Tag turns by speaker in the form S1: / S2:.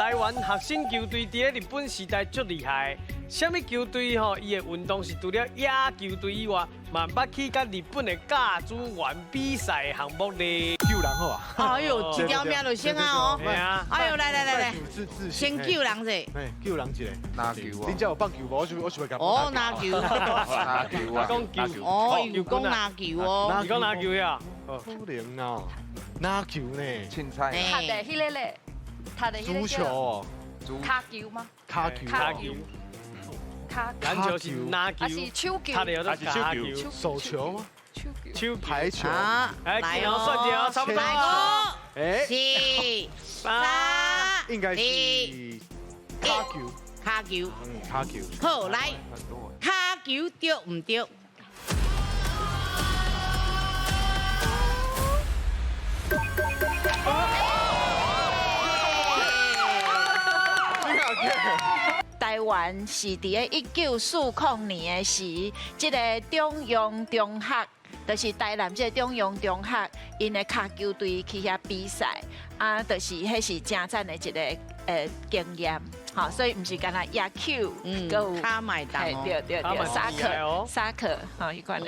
S1: 台灣學生球隊佇咧日本時代足厲害，啥物球隊吼？伊的運動是除了野球隊以外，嘛捌去佮日本的甲子園比賽項目咧。
S2: 救人好啊！
S3: 哎呦，一條命就先啊哦！哎呦，來來來來，先救人者。
S2: 嘿，救人一個。
S4: 籃球啊？
S2: 恁遮有棒球無？我想欲共。
S3: 哦，籃球。
S4: 籃球啊！
S1: 講球。
S3: 哦，有講籃球哦。
S1: 你講籃球呀？
S2: 可能啊，籃球呢？
S4: 凊彩。
S5: 踢的彼個咧，踢的
S2: 足球哦。
S5: 跤球嗎？
S2: 跤球。
S1: 跤球。籃球是籃球？
S5: 還是手球？
S1: 踢的叫做跤球。
S2: 手球嗎？
S1: 手
S2: 排球。
S1: 來，算一下，差不多。
S3: 五、四、三、
S2: 應該是跤球。
S3: 跤球。
S2: 嗯，跤球。
S3: 好，來，跤球對毋對？
S6: 台灣是佇咧1940年的時，這个中央中學，就是台南這个中央中學，𪜶的跤球隊去遐比賽，啊，就是彼是誠讚的一个經驗，吼，所以毋是干焦野球，閣有
S3: 跤嘛會當，
S6: 對對對，沙克沙克，吼，彼款的。